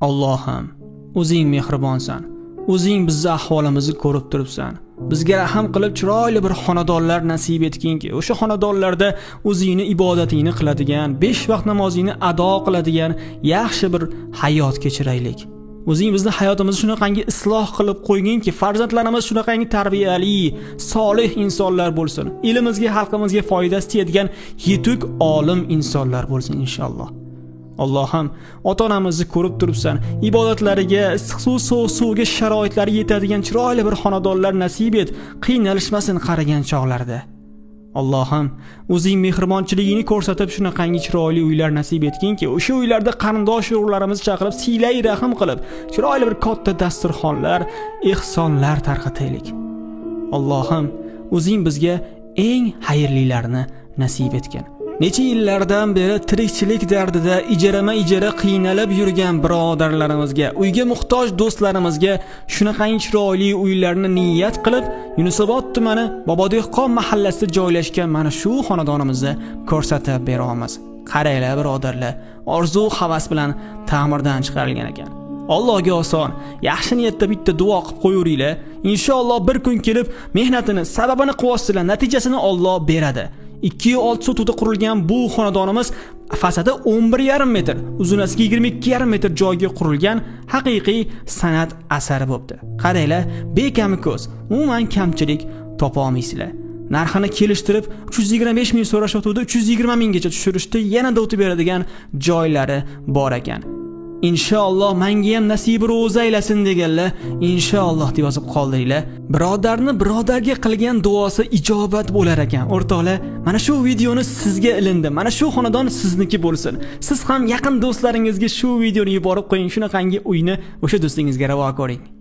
Allohim, o'zing mehribonsan. O'zing bizni ahvolimizni ko'rib turibsan. Bizga rahm qilib chiroyli bir xonadonlar nasib etginki, o'sha xonadonlarda o'zingni ibodatingni qiladigan, 5 vaqt namozingni ado qiladigan yaxshi bir hayot kechiraylik. O'zing bizni hayotimizni shunaqangi isloh qilib qo'yginki, farzandlarimiz shunaqangi tarbiyali, solih insonlar bo'lsin. Elimizga, xalqimizga foydasi tegadigan yetuk olim insonlar bo'lsin inshaalloh. Allohim, ota-onamizni ko'rib turibsan. Ibodatlariga, issiq suv, sovuq suvga sharoitlari yetadigan chiroyli bir xonadonlar nasib et, qiynalishmasin qarigan chog'larda. Allohim, o'zing mehribonchiligingni ko'rsatib shunaqangi chiroyli uylar nasib etginki, o'sha uylarda qarindosh urug'larimizni chaqirib, siylay rahm qilib, chiroyli bir katta dasturxonlar, ehsonlar tarqataylik. Allohim, o'zing bizga eng xayrlilarini nasib etgin. Necha yillardan beri tirikchilik dardida ijarama-ijara qiynalib yurgan birodarlarimizga, uyga muhtoj do'stlarimizga shunaqangi chiroyli uylarni niyat qilib, Yunusobod tumani Bobodehqon mahallasida joylashgan mana shu xonadonimizni ko'rsatib beramiz. Qaranglar birodarlar, orzu havas bilan ta'mirdan chiqarilgan ekan. Allohga oson, yaxshi niyatda bitta duo qilib qo'yaveringlar. Inshaalloh bir kun kelib mehnatini, sababini qilyapsizlar, natijasini Alloh beradi. 2,6 sotixda qurilgan bu xonadonimiz fasadi 11,5 metr, uzunasiga 22,5 metr joyga qurilgan haqiqiy san'at asari bo'pti. Qaranglar, bekami ko'z, umuman kamchilik topa olmaysizlar. Narxini kelishtirib 325 ming so'rashyotuvdi, 320 minggacha tushirishdi, yanada o'tib beradigan joylari bor ekan. Inshaalloh menga ham nasibi ro'za aylasin deganlar, inshaalloh deb yozib qoldiringlar. Birodarni birodarga qilgan duosi ijobat bo'lar ekan. O'rtoqlar, mana shu videoni sizga ilindi. Mana shu xonadon sizniki bo'lsin. Siz ham yaqin do'stlaringizga shu videoni yuborib qo'ying. Shunaqangi uyni o'sha do'stingizga ravo ko'ring.